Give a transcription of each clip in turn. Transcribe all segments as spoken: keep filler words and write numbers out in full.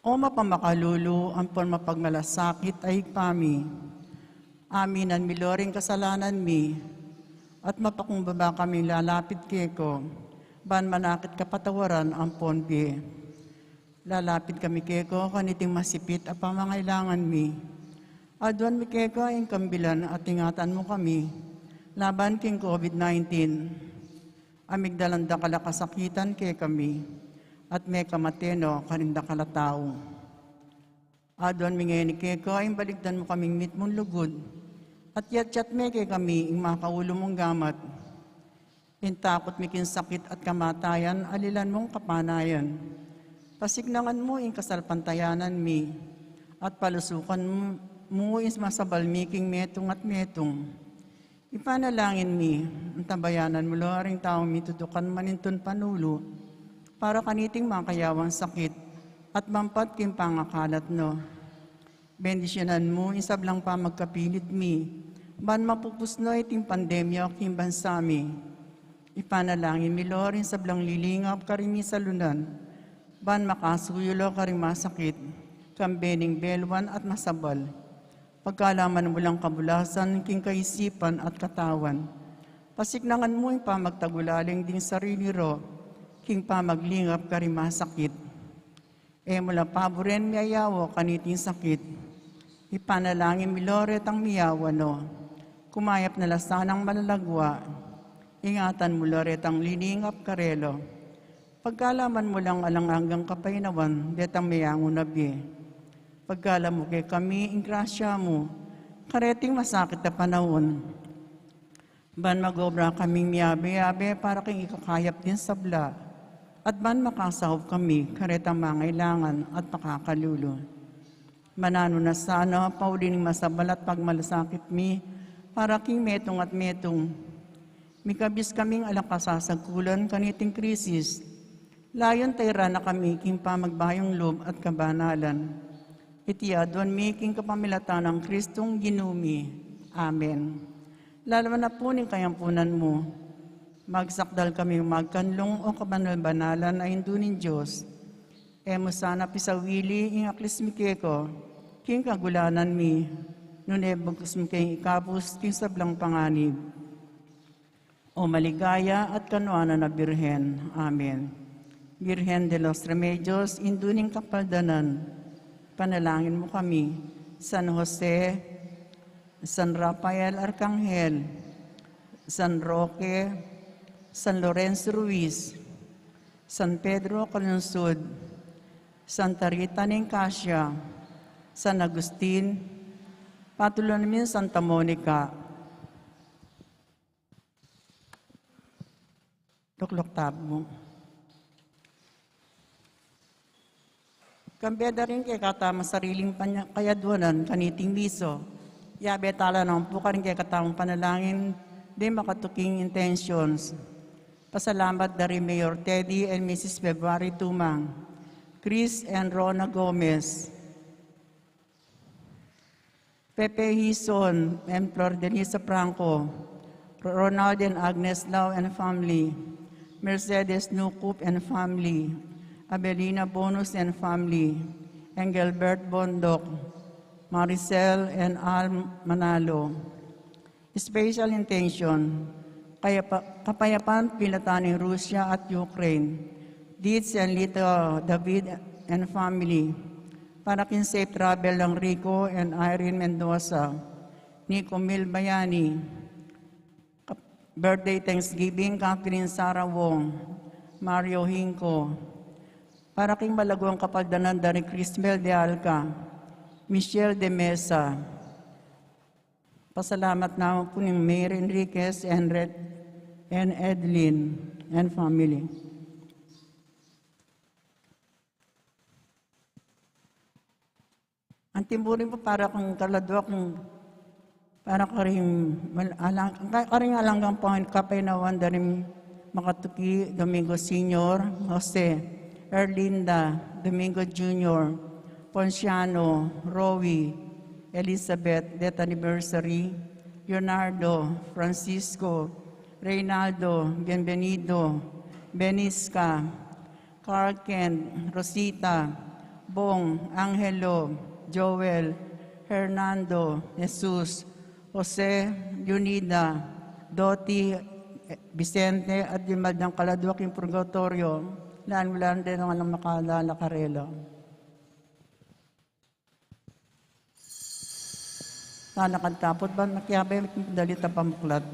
O mapamakalulu ampon mapagmalasakit a Ibpa mi, aminan mi lo ring kasalanan mi, at mapakumbaba kaming lalapit keka, ban manakit kapatawaran ampon bie. Lalapit kami keka kaniting masipit a pamangailangan mi. Aduan mi keka ing kambilan at ingatan mu kami laban king COVID nineteen. Amigdalan dakal a kasakitan kekami, at mekamate no karing dakal a tau. Aduan mi ngeni keka ing baligdan mu kaming mitmung lugud, at yatyat me kekami ing makaulu mung gamat. Ing takut mi king sakit at kamatayan, alilan mung kapanayan. Pasiknangan mu ing kasalpantayanan mi, at palusukan mu ing masabal mi king metung at metung. Ipanalangin mi, antabayanan mu lo ring taung mitutukan manintun panulu, para kaniting makayawang sakit, at mampat king pangakalat no. Bendisyunan mu ing sablang pamagkapilit mi, ban mapupus no iting pandemya king bansa mi. Ipanalangin mi lo ring sablang lilingap karing misalunan, ban makasuyu lo karing masakit, kambe ning beluan at masabal. Pagkalaman mu lang kabulasan king kaisipan at katawan. Pasiknangan mu ing pamagtagulaling ding sarili ro, king pamaglingap karing masakit. E mu la paburen miyayawa kaniting sakit. Ipanalangin mi lo retang miyawa no. Kumayap na la sanang malalagwa. Ingatan mu lo retang lilingap karela. Pagkalaman mu lang alang anggang kapaynawan detang meyangu na bie. Pagkalam mu kekami ing grasya mu kareting masakit a panaun, ban magobra kaming miyabe-yabe para king ikakayap ding sabla, at ban makasaup kami karetang mangailangan at makakalulu. Mananu na sana pauli ning masabal at pagmalasakit mi para king metung at metung. Mikabis kaming alang kasasagkulan kaniting krisis. Layun tairan na kami king pamagbayung lub at kabanalan. Iti aduan mi king kapamilatan nang Kristong Ginu mi. Amen. Lalwan na pu ning kayampunan mu, magsakdal kami magkanlung, o kabanal-banalan a Indu ning Dios. E mu sana pisawili ing aklis mi keka king kagulanan mi, nune bagkus mu keng ikabus king sablang panganib. O maligaya at kanuanan a Birhen. Amen. Birhen de los Remedios, Indu ning Kapaldanan, panalangin mu kami. San Jose, San Rafael Arkanghel, San Roque, San Lorenzo Ruiz, San Pedro Calungsod, Santa Rita ning Cascia, San Agustin, patulunan mi Santa Monica. Tukluk tamu. Kambe da ring kekatamung sariling panya-, kayaduanan kaniting miso. Yabe tala naman pu karing kekatamung panalangin ding makatuking intentions. Pasalamat da ri Mayor Teddy and Missus February Tumang, Chris and Rona Gomez, Pepe Hison and Flor Denisa Franco, Ronald and Agnes Lau and family, Mercedes Nucup and family, Abelina Bonus and family, Engelbert Bondoc, Maricel and Al Manalo. Special intention, kayapa-, kapayapan pilatan ning Russia at Ukraine. Dids and Lito David and family. Para king safe travel nang Rico and Irene Mendoza, Nico Mil Bayani. Kap-, birthday Thanksgiving, Catherine Sarah Wong, Mario Hinco. Para king malaguang kapaldanan da ri Crismel de Alca, Michelle de Mesa. Pasalamat naman pu ning Mary Enriquez and Red-, and Edlin and family. Anti mu rin pu para kang kaladwa kang para karing mal-, alang-, ka-, karing alang kang pangin kapaynawan da ring makatuki, Domingo Senior, Jose, Erlinda, Domingo Junior, Ponciano, Rowie, Elizabeth, death anniversary, Leonardo, Francisco, Reynaldo, Bienvenido, Benisca, Carl Kent, Rosita, Bong, Angelo, Joel, Hernando, Jesus, Jose, Junida, Doti, Vicente, at yung maldang kaladwa king purgatorio, nanu la rin ang alang makalala karela. Sana kantapot ba makiabe, dali ta pamuklat.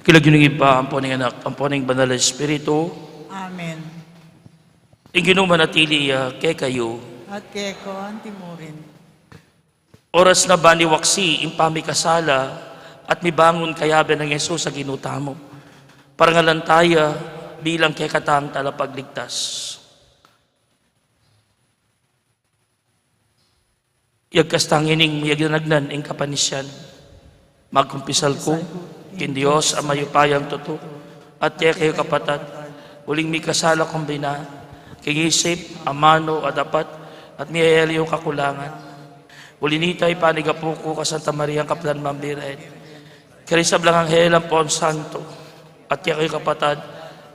King lagyu ning Ibpa, ampo ning Anak, ampo ning Banal a Espiritu. Amen. Ing Ginu manatili ya kekayu. At keka antimurin. Oras na ban iwaksi ing pamikasala at mibangun kayabe nang Jesus a Ginu tamu. Parangalan taya bilang kekatang talapagligtas. Iyagkas tang ining miyaganagnan ing kapanisian. Magkumpisal ku king Dios a mayupayang tutu, at kekayu kapatad, uling mikasala kung bina, king isip, amanu, adapat, at mie-eli yung kakulangan. Uli nita, ipanigapu ku kang Santa Mariang Kaplan mang Birhen, karing sablang anghel ampon santo, at kekayu kapatad,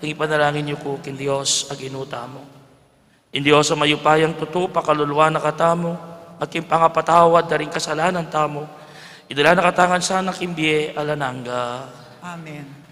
ing ipanalangin yu ku king Dios a Ginu tamu. Ing Dios a mayupayang tutu, pakaluluan na katamu, at king pangapatawad da ring kasalanan tamu, idala na katamu ngan sana king bie alang angga. Amen.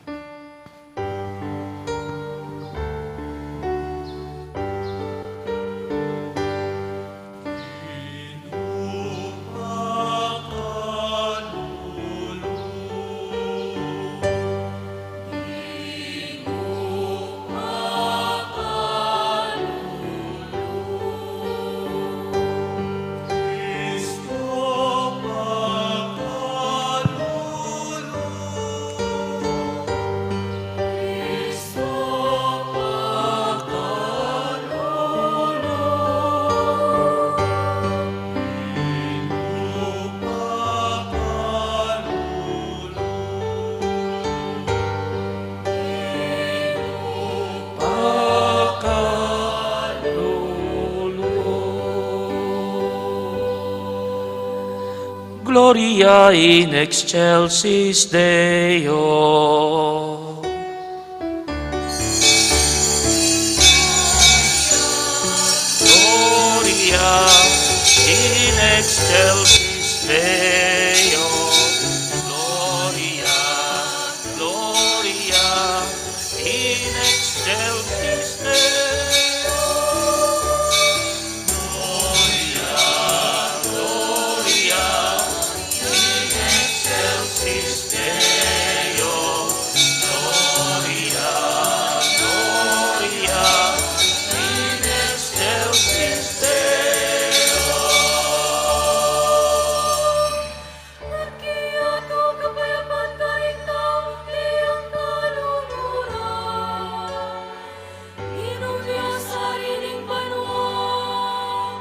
Gloria in excelsis Deo. Gloria in excelsis Deo. Gloria, Gloria in excelsis Deo. Gloria, Gloria in excelsis Deo. Gloria, Gloria in excelsis Deo. At kiyatu kapayapan karing taung liyang kaluluran. Ginung Dios, Ari ning banua,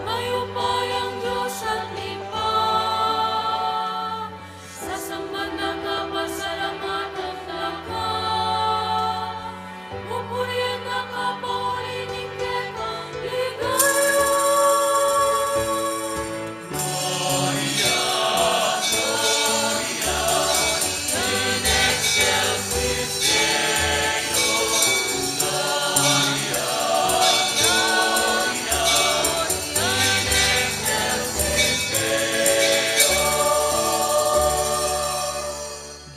mayupayang Dios at Ibpa, sasamban da ka, pasalamatan da ka, pupurian da ka, pauli ning kekang ligaya.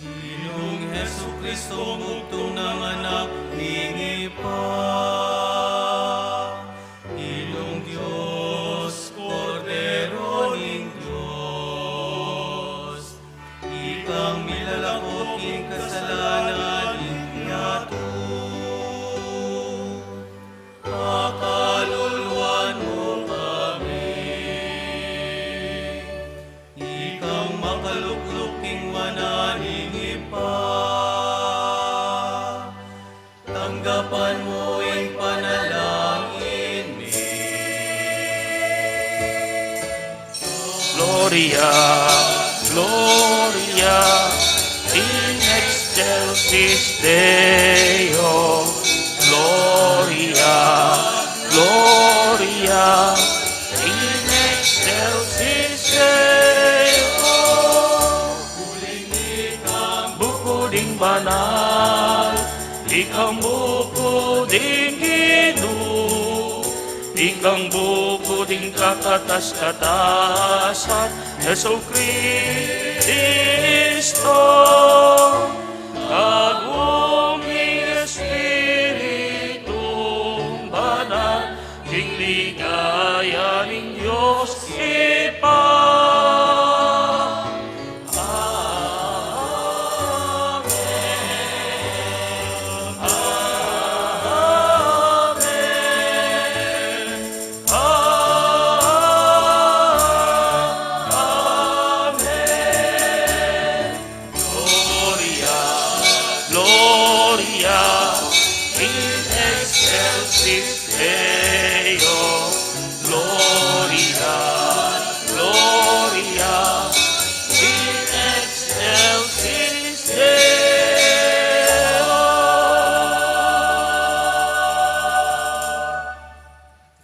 Ginung Jesucristo, bugtung nang Anak ning Ibpa, Ginung Dios, Kordero ning Dios, ikang milalako king kasalanan ning yatu, pakaluluan mu kami. Ikang makalukluk king wanan ning Ibpa, tanggapan mu ing panalangin mi. Gloria, Gloria in excelsis Deo. Gloria, Gloria in excelsis Deo. Uling ikang buku ding banal, ikang buku ding Ginu, ikang buku ding kakatas-katasan, Jesucristo, kag ing Espiritu Banal, king ligaya ning Dios Ibpa. Amen. Deo, Gloria, Gloria, in excelsis Deo.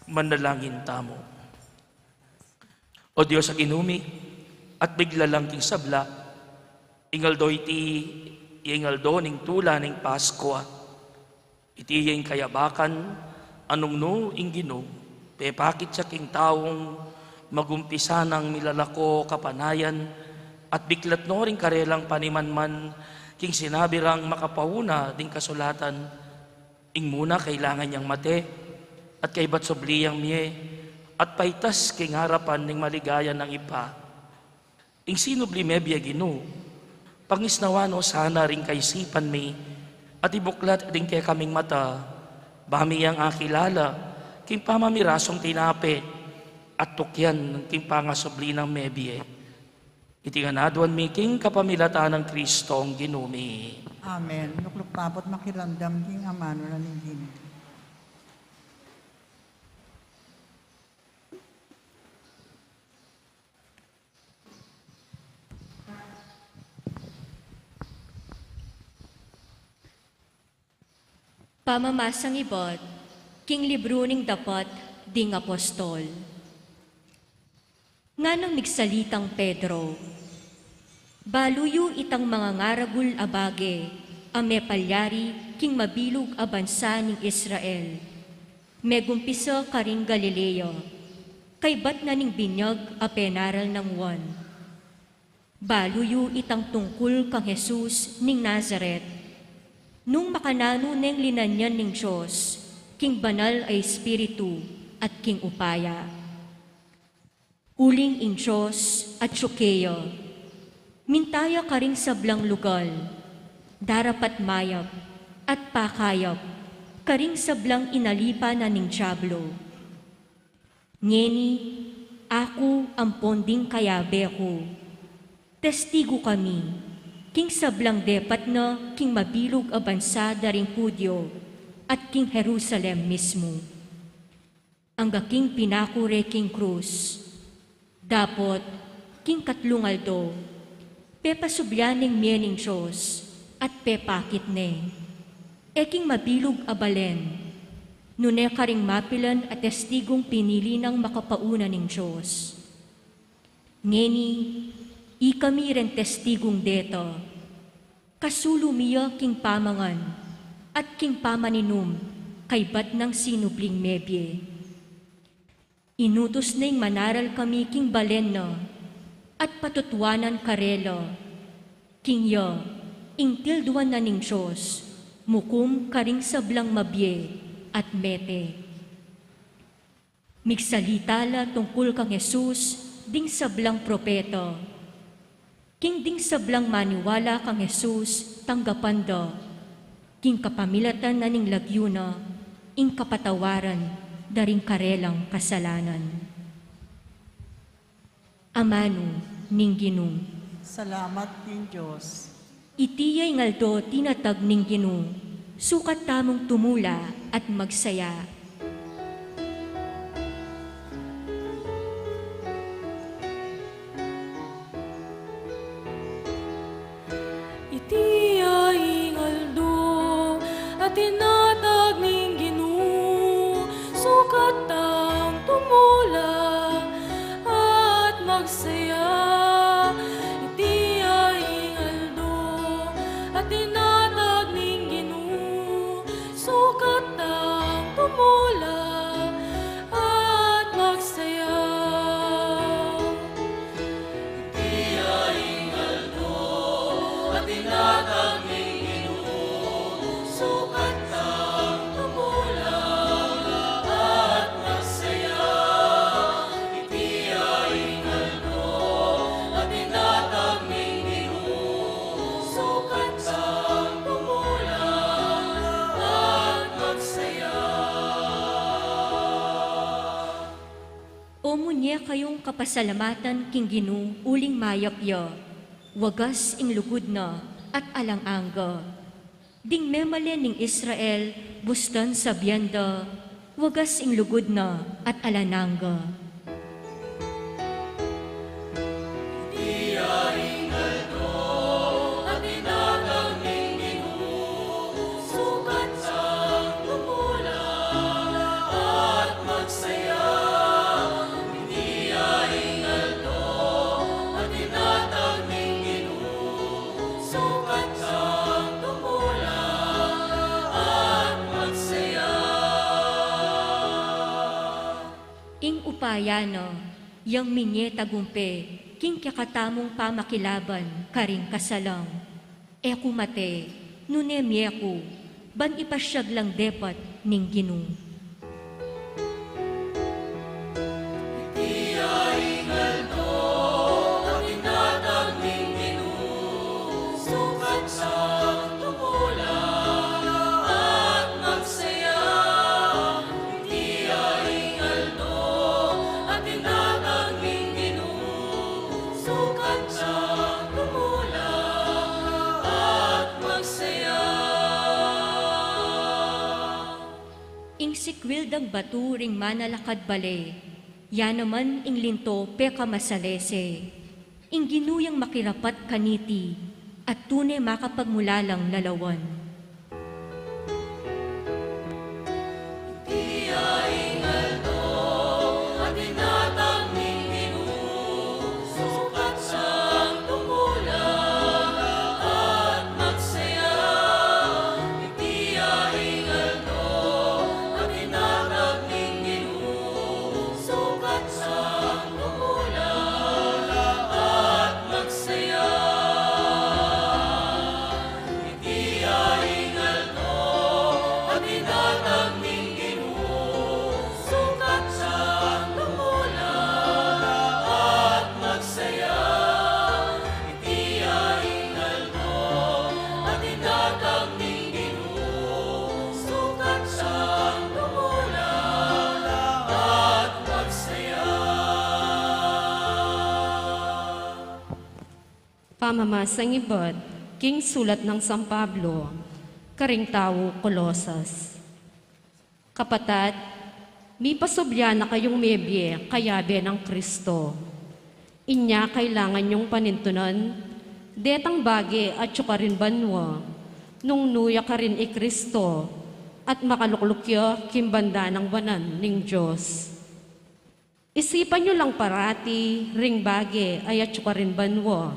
Manalangin tamu. O Dios a Ginu mi, at biglalang king sabla, ing aldo iti, ing aldo ning tula ning Paskua. Iti ya ing kayabakan, a nung nu ing Ginu, pepakit ya king taung magumpisa nang milalako kapanayan, at biklat no ring karelang panimanman, king sinabi rang makapauna ding kasulatan, ing muna kailangan yang mate, at kaybat subli yang mie, at paitas king arapan ning maligaya nang Ibpa. Ing sinubli mebie, Ginu, pangisnawan no sana ring kaisipan mi, at ibuklat ding kekaming mata, ba mi yang akilala, king pamamirasung tinape, at tukyan king pangasubli nang mebie. Iti ngan aduan mi king kapamilatan nang Kristong Ginu mi. Amen. Lukluk tamu put makiramdam king amanu na ning Ginu. Pamamasang ibat king libru ning Dapat ding Apostol. Nganang migsalitang Pedro, "Balu yu itang mangangaragul a bage a mepalyari king mabilug a bansa ning Israel, megumpisa karing Galilea, kaybat na ning binyag a penaral nang Juan. Balu yu itang tungkul kang Jesus ning Nazaret, nung makananu neng linanyan ning Dios king Banal a Espiritu at king upaya. Uling ing Dios atyu keya. Minta ya karing sablang lugal, darapat mayap at pakayap karing sablang inalipa na ning Diablo. Ngeni, aku ampon ding kayabe ku, testigu kami king sablang depat na king mabilug a bansa da ring Judio at king Jerusalem mismu, angga king pinaku re king krus. Dapot king katlung aldo, pepasubli neng mie ning Dios at pepakit ne, e king mabilug a balen, nune karing mapilan a testigung pinili nang makapauna ning Dios. Ngeni, ikami ring testigung deta. Kasulu mi ya king pamangan at king pamaninum kaybat nang sinubling mebie. Inutus neng manaral kami king balen na at patutuanan karela. King ya, ing tilduan na ning Dios mukum karing sablang mabie at mete." Migsalita la tungkul kang Jesus ding sablang propeta. King ding sablang maniwala kang Jesus tanggapan da, king kapamilatan na ning lagyu na, ing kapatawaran da ring karelang kasalanan. Amanu ning Ginu. Salamat king Dios. Iti ya ing aldo tinatag ning Ginu, sukat tamung tumula at magsaya. Iti ya ing aldo a tinatag ning Ginu, sukat tang tumula at magsaya. Iti ya ing aldo a tinatag ning Ginu, sukat tang tumula at magsaya. Iti ya ing aldo a tinatag ning Ginu, sukat tang tumula at magsaya. Iti ya ing aldo a tinatag ning Ginu, sukat tang tumula at magsaya. O munye kayung kapasalamatan king Ginu uling mayap ya, wagas ing lugud na at alang angga. Ding memalen ning Israel bustan sabian da, Wagas ing lugud na at alang angga. Iti ing aldo a dinatang ning Ginu, sukat sang tumula at magsaya. Iti ing aldo a dinatang ning Ginu, sukat sang tumula at magsaya. Ing upaya na, yang minye tagumpe king kekatamung pamakilaban karing kasalang. E ku mate, nune mie ku, ban ipasiag lang depat ning Ginu. Iti ing aldo a dinatang ning Ginu, sukat sang tumula at magsaya. Iti ing aldo a dinatang ning Ginu, sukat sang tumula at magsaya. Ing sikwil dang batu ring manalakad bale, ya naman ing linto pekamasalese. Ing Ginu yang makirapat kaniti, at tune makapagmulalang lalawan. Iti ing aldo a dinatang ning Ginu, sukat sang tumula at magsaya. Iti ing aldo a dinatang ning Ginu, sukat sang tumula at magsaya. Iti ing aldo a dinatang ning Ginu, sukat sang tumula at magsaya. Iti ing aldo a dinatang ning Ginu, sukat sang tumula at magsaya. Pamamasang ibat king sulat nang San Pablo karing tau Colosas. Kapatad, mipasubli na kayung mebie kayabe nang Kristo. Inya kailangan yung panintunan detang bage atyu karin banua, nung nu ya karin i Kristo at makalukluk ya king banda nang wanan ning Dios. Isipan yu lang parati ring bage a atyu karin banua,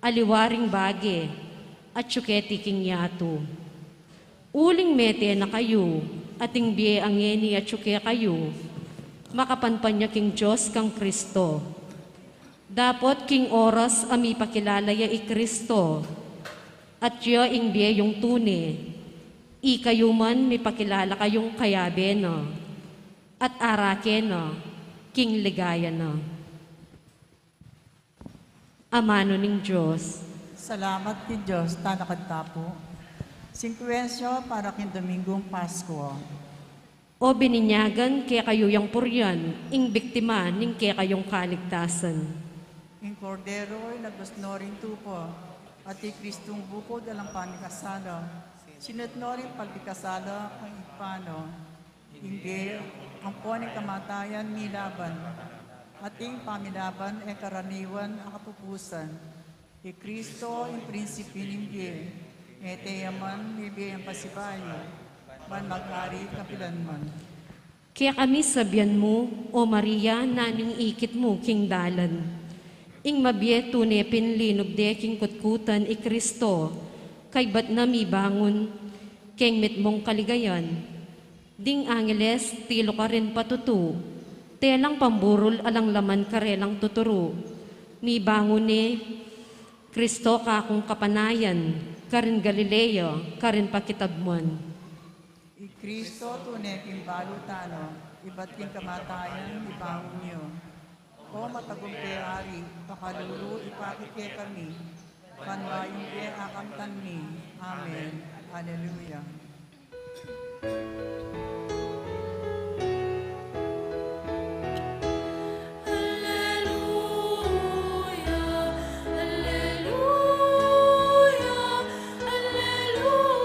aliwa ring bage atyu keti king yatu. Uling mete na kayu, at ing bie a ngeni atyu kekayu, makapanpan ya king Dios kang Kristo. Dapot king oras a mipakilala ya i Kristo, at ya ing bie yung tune, ikayu man mipakilala kayung kayabe na at arake na king ligaya na. Amanu ning Dios. Salamat king Dios, talakad ta pu. Singkwensya para king Domingong Pasko. O bininyagan kekayu yang purian ing biktima ning kekayung kaligtasan. Ing Kordero a inabus no ring tupa, at i Kristung bukod alang pamikasala, sinut no ring pamikasala ning Ibpa na. Ing bie ampon ing kamatayan milaban, at ing pamilaban e karaniwan a kapupusan. I Kristo ing prinsipi ning bie, mete ya man mebie yang pasibayu, ban mag-ari kapilanman. Kekami sabian mu, O Maria, nanung ikit mu king dalan. Ing mabie tune pin linubde king kutkutan i Kristo, kaybat na mibangun king mitmung kaligayan. Ding angeles tilu karin patutu, telang pamburul alang laman karelang tuturu. Mibangun ne Kristo kakung kapanayan, karin Galilea, karin pakitabman. I Kristo tune pin balu tana, ibat king kamatayan mibangun ya. O matagumpe Ari, pakalulu ipakit kekami, ban mayung bie akamtan mi. Amen. Alleluia. Alleluia, alleluia, alleluia.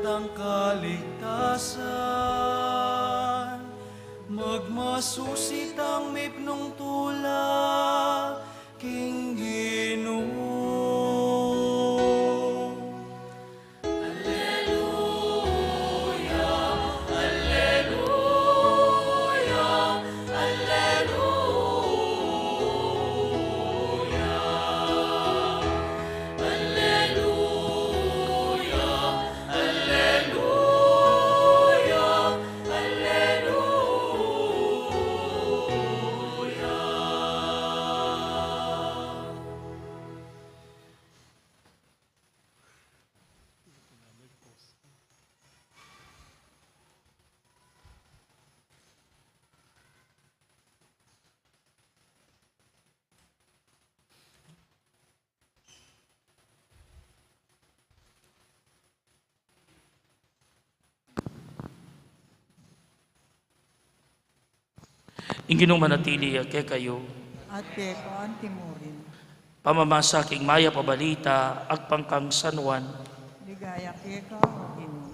tang kaligtasan, magmasusi tang mipnung tula king Ginu. Ing Ginu manatili ya kekayu. At keka antimurin. Pamamasa king mayap a balita agpang kang San Juan. Ligaya keka, O Ginu.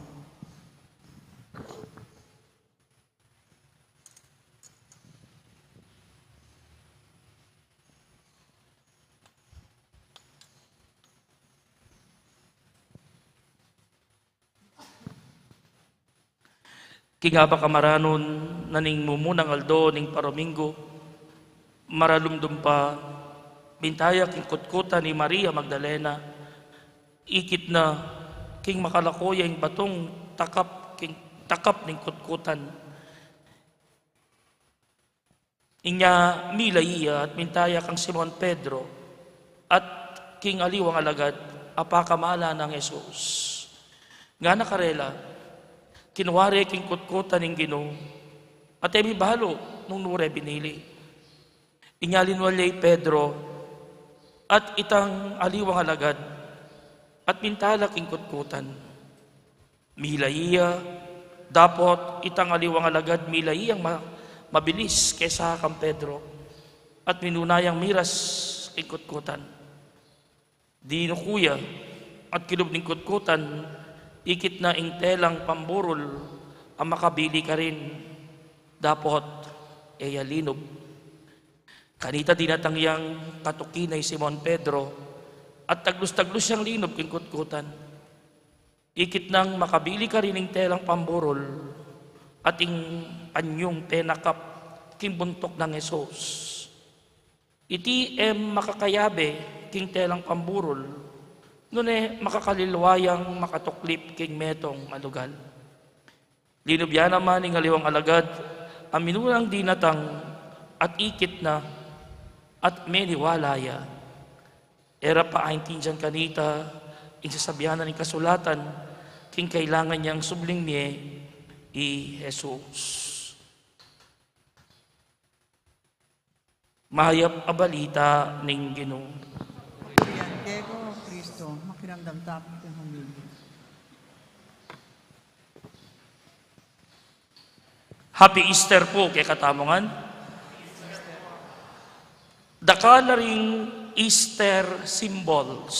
King apakamaranun na ning mumunang aldo ning Padominggu, maralumdum pa, minta ya king kutkutan i Maria Magdalena, ikit na king makalako ya ing batung takap king, takap ning kutkutan. Inya mila iya at minta ya kang Simon Pedro at king aliwang alagad a pakamala nang Jesus. Ngana karela, kinua re king kutkutan ing Ginu, at e mi balu nung nu re binili. Inya linwal ya i Pedro at itang aliwang alagad at minta la king kutkutan. Mila iya, dapot itang aliwang alagad mila iyang ma-, mabilis kesa kang Pedro, at minuna yang miras king kutkutan. Dinuku ya, at kilub ning kutkutan, ikit na ing telang pamburul a makabili karin, dapot e ya linub. Kanita dinatang yang katuki na i Simon Pedro, at taglus-taglus yang linub king kutkutan. Ikit nang makabili karin ing telang pamburul at ing anyung penakap king buntuk nang Jesus. Iti e makakayabe king telang pamburul, nune makakalilwa yang makatuklip king metung a lugal. Linub ya naman ing aliwang alagad a minunang dinatang at ikit na at meniwala ya. E ra pa aintindian kanita ing sasabian na ning kasulatan king kailangan yang subling mie i Jesus. Mayap a balita ning Ginu. Yan keka, O Kristo, makiramdam tamu king humilde. Happy Easter pu kekatamu ngan. Dakal a ring Easter symbols.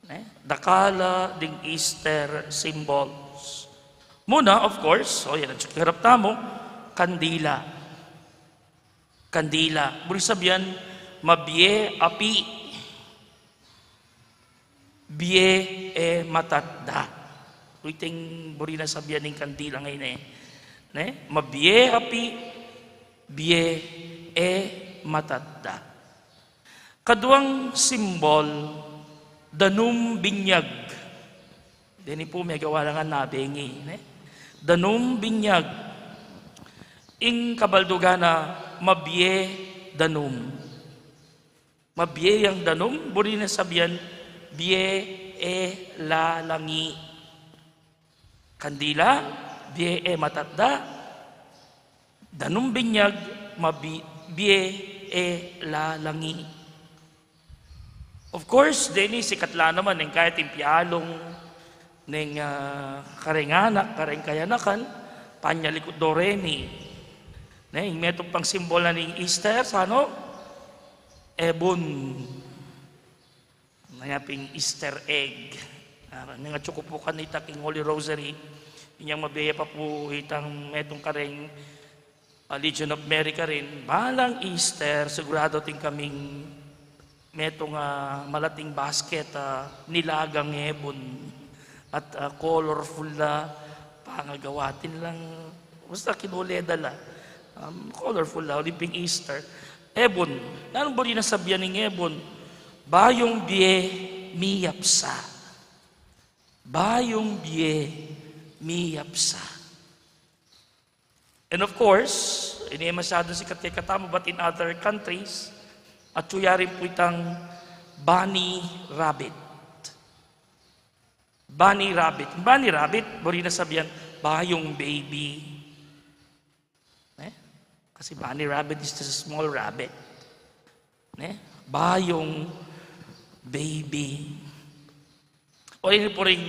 Ne? Dakal a ding Easter symbols. Muna, of course, o yan, ing harap tamu, kandila. Kandila. Buri sabian, mabie api. Bie e matatda. Iting buri nang sabian ning kandila ngeni, e. Ne? Mabie api, bie e matatda. Kaduang simbol, danum binyag. Deni pu megawa la ngan nabengi, ne? Danum binyag. Ing kabaldugan na mabie danum. Mabie yang danum, buri nang sabian, bie e lalangi. Kandila, bie e matatda, danum binyag, mabi-, bie e lalangi. Of course, deni sikat la naman ing kayat ing pialung ning, ah, kareng anak, kareng kayanakan, panyalikut do reni. Ne, ing metung pang simbol na ning Easter, sano? Ebun. Nya pin Easter egg. Ah, ning atsu ku pu kanita king Holy Rosary, inyang mabie ya pa pu itang metung kareng, ah, Legion of Mary karin, balang Easter, sigurado atin kaming metung, ah, malating basket, ah, nilagang ebon at, ah, colorful na pangagawa. Atin lang, basta kinule da la. Um, colorful na, uli ping Easter. Ebon, nanu buri nang sabian ning ebon? Bayung bie miyapsa. Bayung bie miyapsa. And of course, ini e masyadung sikat kekatamu, but in other countries, atsu ya rin pu itang bunny rabbit. Bunny rabbit. Bunny rabbit, buri nang sabian, bayung baby. Ne? Kasi bunny rabbit is just a small rabbit. Ne? Bayung baby. O, ini pu ring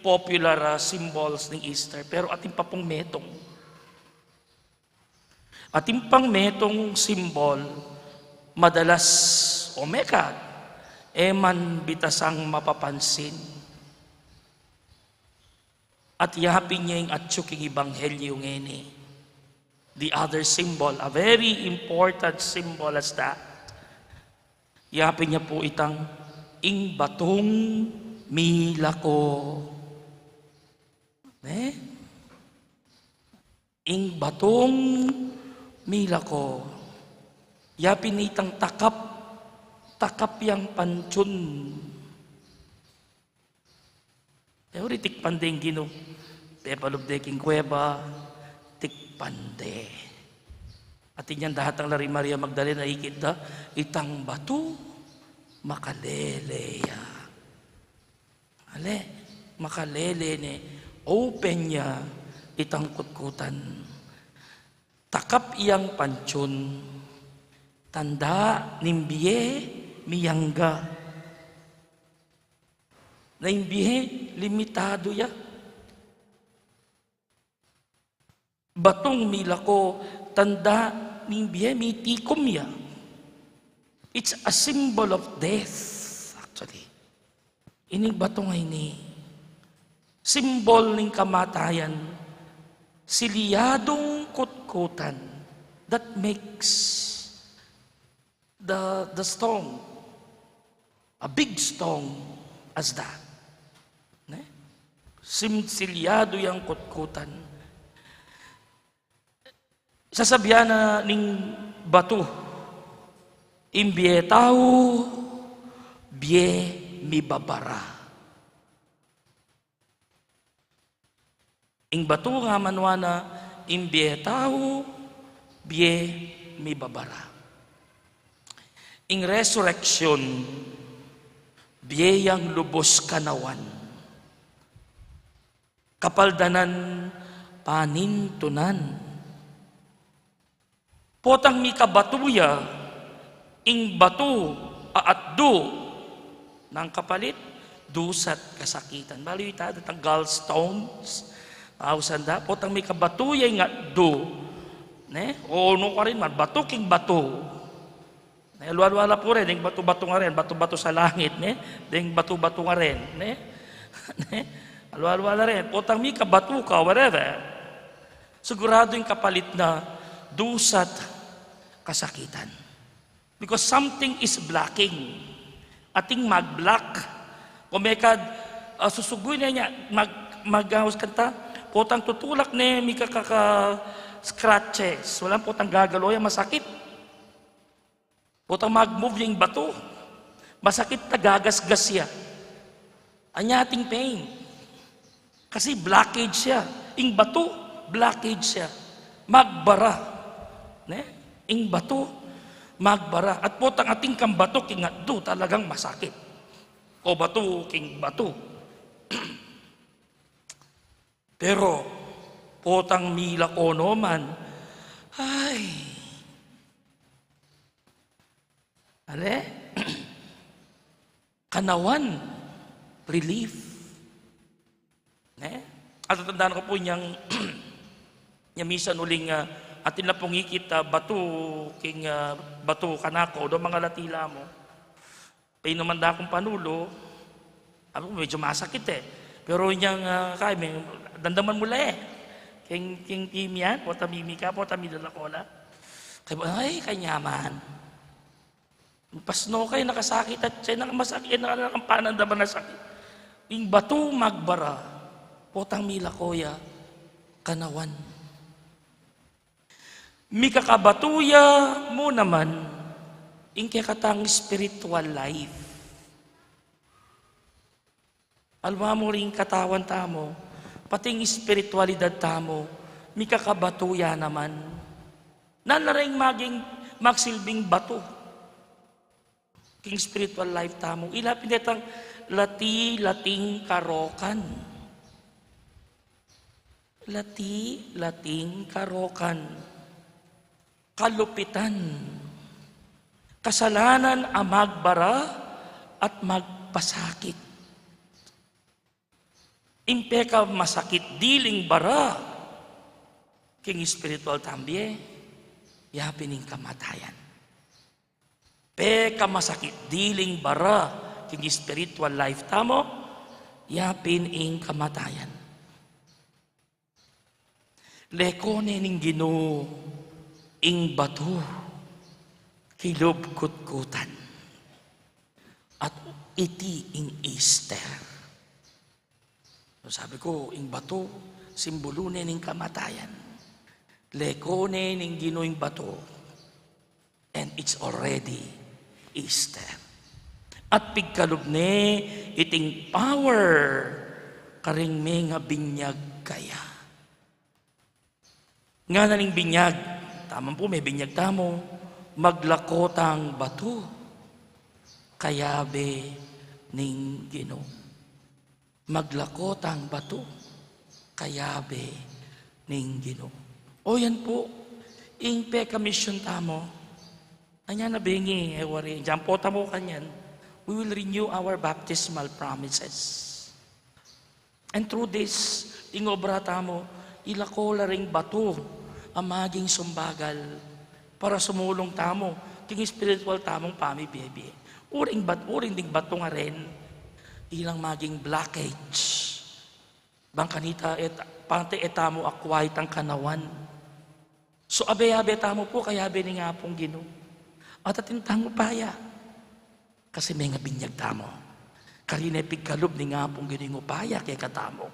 popular, ah, symbols ning Easter. Pero atin pa pung metung. Atin pang metung symbol, madalas o mekad, e man bitasang mapapansin. At yapin ya ing atsu king Ebanghelyo ngeni. The other symbol, a very important symbol as that. Yapin ya pu itang ing batung milako. Ne? Ing batung milako. Yapin itang takap, takap yang pantiun. E, uri tikpan de ing Ginu. Pepalub de king kueba, tikpan de. Atin yang datang la ri Maria Magdalena, ikit da, itang batu, makalele ya. Ale, makalele ne, open ya, itang kutkutan. Takap yang pantiun, tanda ning bie miyangga. Na ing bie, limitadu ya. Batung milako, tanda ning bie mitikum ya. It's a symbol of death, actually. Ining batung a ini, symbol ning kamatayan, silyadung kutkutan, that makes the, the stone, a big stone as that. Ne? Sim-, silyadu yang kutkutan. Sasabian na ning batu, ing bie tau, bie mibabara. Ing batu nga manwa na, ing bie tau, bie mibabara. Ing resurrection, bie yang lubus kanawan. Kapaldanan, panintunan. Potang mikabatu ya, ing batu a atdu nang kapalit, dusat kasakitan. Balu ita, datang gallstones, ausan da, potang mikabatu ya ing atdu. Ne? O, nu karin man, batu king batu. Ne, alwa-alwa la pu rin, deng batu-batu ngaren, batu-batu sa langit, ne? Deng batu-batu ngaren, ne? Ne? Alwa-alwa la rin, potang mikabatu ka, whatever. Sigurado ing kapalit na dusat kasakitan. Because something is blocking. Ating mag-block. Kung mekad, ah, susuguy ne nya, mag-, mag-, ah, kanta, potang tutulak ne, mikakaka-scratches. Walang potang gagalo ya, masakit. Potang mag-move ya ing batu, masakit, tagagasgas ya. Anya ating pain. Kasi blockage ya. Ing batu, blockage ya. Magbara. Ne? Ing batu, magbara. At potang atin kang batu king atdu, talagang masakit. O batu king batu. Pero, potang milako no man, ay, ale? Kanawan, relief. Ne? At tatandaan ku pu nyang, nya misan uling, ah, atin la pung ikit, ah, batu, king, ah, batu kanaku, do mangalati la mu. Painuman da kung panulu, Sabi ko, "Medyo masakit e." Pero inyang, ah, kaya, may, damdaman mu la e. King, king pimian, pota mimika, pota midala ko la. Kaya, ay, kanyaman. Pasno kay nakasakit at siya nakamasakit, naka-, nakapanandaman a sakit. Ing batu magbara, potang milako ya kanawan. Mikakabatu ya mu naman ing kekatang spiritual life. Alwa mu ring katawan tamu, pati ing espiritualidad tamu, mikakabatu ya naman. Nanu la ring maging, magsilbing batu king spiritual life tamu? Ila pin detang lati-lating karokan. Lati-lating karokan. Kalupitan. Kasalanan a magbara at magpasakit. Ing pekamasakit diling bara king spiritual tamu bie, ya pin ing kamatayan. Pekamasakit diling bara king spiritual life tamu, ya pin ing kamatayan. Leko ne ning Ginu ing batu kilub kutkutan. At iti ing Easter. So, sabi ku, ing batu, simbulu ne ning kamatayan. Leko ne ning Ginu ing batu. And it's already Easter. At pigkalub ne iting power karing mengabinyag kaya. Ngana ning binyag, taman pu, mebinyag tamu, maglako tang batu kayabe ning Ginu. Maglako tang batu kayabe ning Ginu. O yan pu, ing pekamisyon tamu. Anya na bengi, e wari, dinan pu tamu kanyan. We will renew our baptismal promises. And through this, ing obra tamu, ilako la ring batu a maging sumbagal para sumulung tamu king spiritual tamung pamibie-bie. Uling bat-, uling ding batu nga rin, ilang maging blockage. Bang kanita, e ta-, pati e tamu akwai tang kanawan. So, abe-abe tamu pu kayabe ning Apung Ginu. At atin tang upaya. Kasi mengabinyag tamu. Karin e pigkalub ning Apung Ginu ing upaya kekatamu.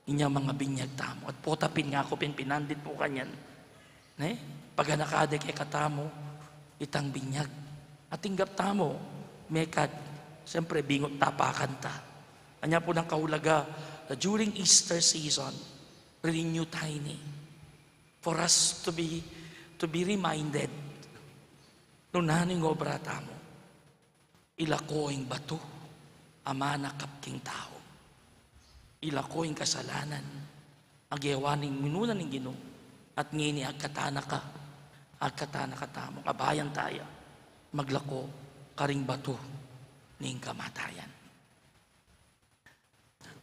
Inya mengabinyag tamu. At pota pin, ngaku pin, pinandit pu kanyan. Ne? Paganaka de kekatamu itang binyag. At tinggap tamu, mekad, siyempre, bingut tapakan ta. Anya pu nang kaulaga, during Easter season, renew tamu ini. For us to be, to be reminded, nung nanu ing obra tamu, ilako ing batu a manakap king tau. Ilako ing kasalanan a gewa ning minuna ning Ginu, at ngeni agkatanaka, agkatanaka tamu, abayan taya, maglako karing batu ning kamatayan.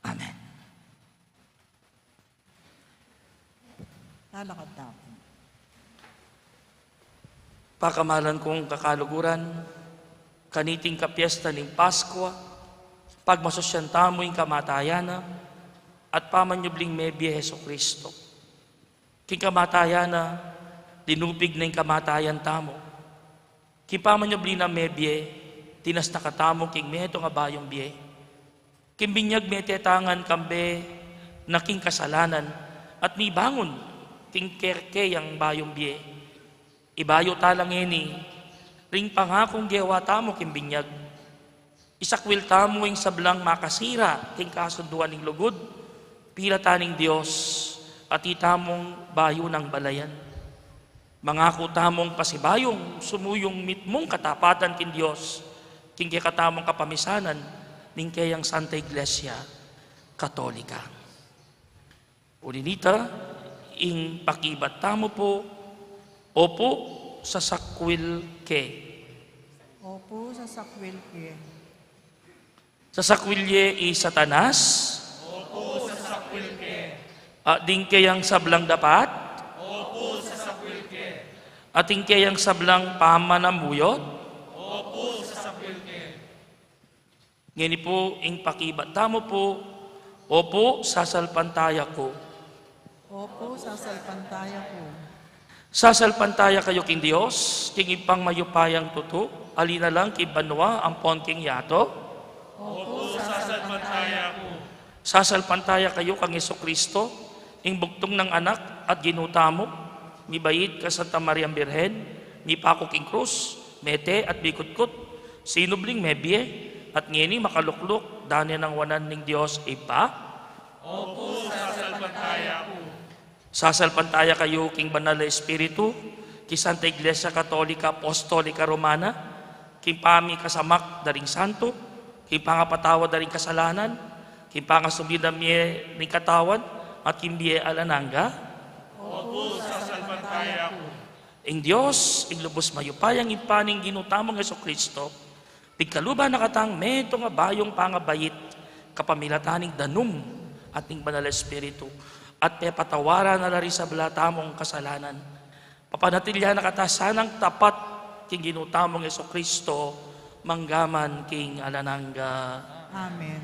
Amen. Lalakad tamu. Pakamalan kung kakaluguran, kaniting kapiesta ning Paskwa, pagmasusyan tamu ing kamatayan na at pamanyubling mebie Jesucristo. King kamatayan na, linupig na ing kamatayan tamu. King pamanyubli nang mebie, tinas na katamu king metung a bayung bie. King binyag mete tang kambe na king kasalanan, at mibangun king kekeyang bayung bie. Ibayu tala ngeni ring pangakung gewa tamu king binyag. Isakwil tamu ing sablang makasira king kasunduan ning lugud, pilatan ning Dios, at itamung bayu nang balayan. Mangaku tamung pasibayung sumuyung mitmung katapatan king Dios, king kekatamung kapamisanan ning keyang Santa Iglesia Katolika. Uli nita, ing pakibat tamu pu, opu, sasakwil ke. Opu, sasakwil ke. Sasakwil ye i Satanas. Opu, sasakwil ke. At ding keyang sablang dapat. Opu, sasakwil ke. At ding keyang sablang pamanamuyot. Opu, sasakwil ke. Ngeni pu, ing pakibat tamu pu, Opu, sasalpantaya ku. Opu, sasalpantaya ku. Sasalpantaya kayu king Dios, king Ibpang mayupayang tutu, ali na lang king banua ampon king yatu. Opu, sasalpantaya ku. Sasalpantaya kayu kang Jesucristo, ing bugtung nang Anak at Ginu tamu, mibait kang Santa Mariang Birhen, mipaku king krus, mete at mikutkut, sinubling mebie, at ngeni makalukluk, dane nang wanan ning Dios Ibpa. Opu, sasalpantaya ku. Sasalpantaya kayu king Banal a Espiritu, king Santa Iglesia Katolika Apostolika Romana, king pamikasamak da ring santu, king pangapatawad da ring kasalanan, king pangasubli da mie ring katawan, at king bie alang angga. Opu, sasalpantaya ku. Ing Dios, ing lubus mayupayang Ibpa ning Ginu tamung Jesucristo, pigkaluban na katang metung a bayung pangabait, kapamilatan ning danum at ning Banal a Espiritu, at pepatawaran na la ring sabla tamung kasalanan. Papanatilian na kata sanang tapat king Ginu tamung Jesucristo, manggaman king alang angga. Amen.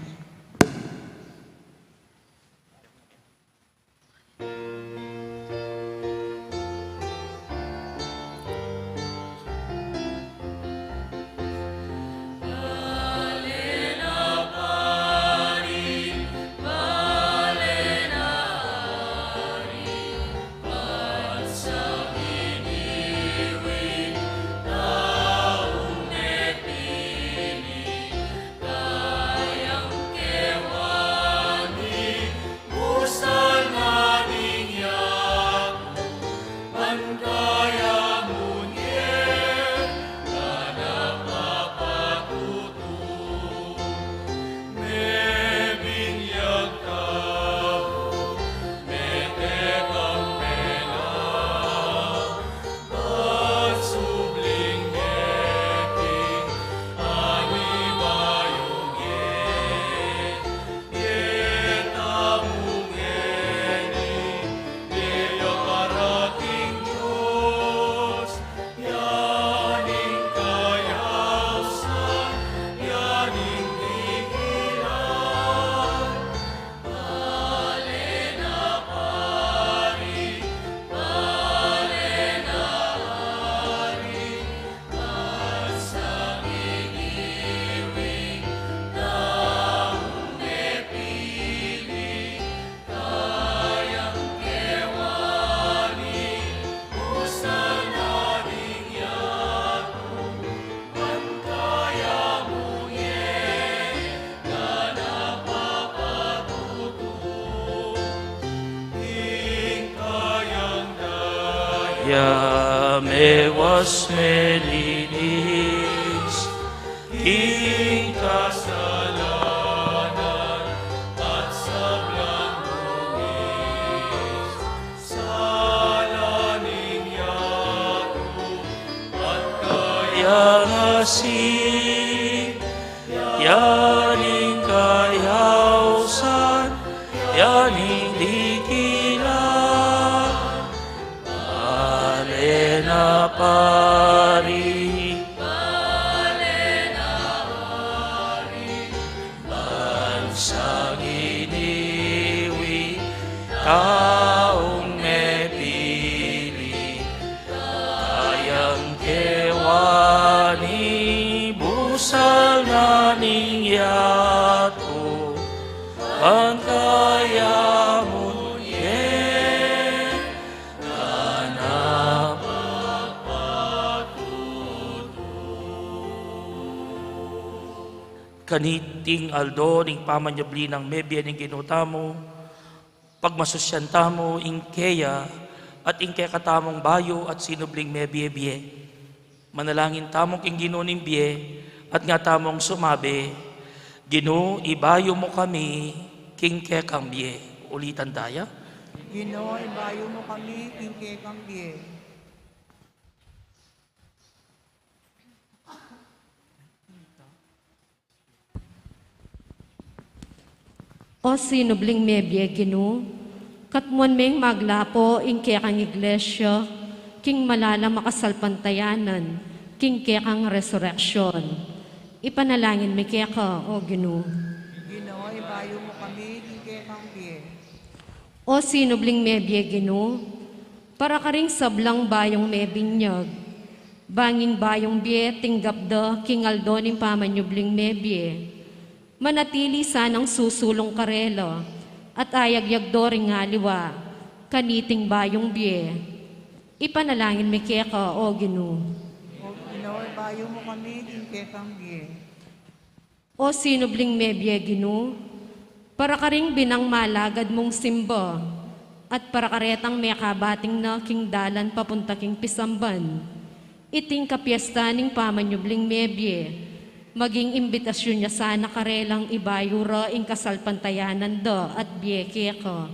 Ya mewas melinis king kasalanan at sablang dungis, sala ning yatu at kayang asin, ya ning kayausan, ya ning dikilan. Bale na pari, bale na pari, bansang iniwi, taung mepili, kayang kewani, busal na ning yatu, ban kaya mu ye, ganap. Kaniting aldo ning pamanyubli nang mebie ning Ginu tamu, pagmasusyan tamu ing keya at ing kekatamung bayu at sinubling mebie-bie. Manalangin tamu king Ginu ning bie, at nga tamung sumabi, Ginu, ibayu mu kami king kekang bie. Ulitan taya. Ginu, ibayu mu kami king kekang bie. O sinubling mebie, Ginu, katmuan meng maglapo ing kekang iglesia king malalam a kasalpantayanan king kekang resurrection. Ipanalangin mi keka, O Ginu. Ginu, ibayu mu kami king kekang bie. O sinubling mebie, Ginu, para karing sablang bayung mebinyag, bang ing bayung bie tinggap da king aldo ning pamanyubling mebie, manatili sanang susulung karela, at ayagyag do ring aliwa kaniting bayung bie. Ipanalangin mi keka, O Ginu. O Ginu, ibayu mu kami king kekang bie. O sinubling mebie, Ginu, para karing binang malagad mung simba, at para karetang mekabating na king dalan papunta king pisamban, iting kapiesta ning pamanyubling mebie, maging imbitasyun ya sana karelang ibayu ra ing kasalpantayanan da at bie keka.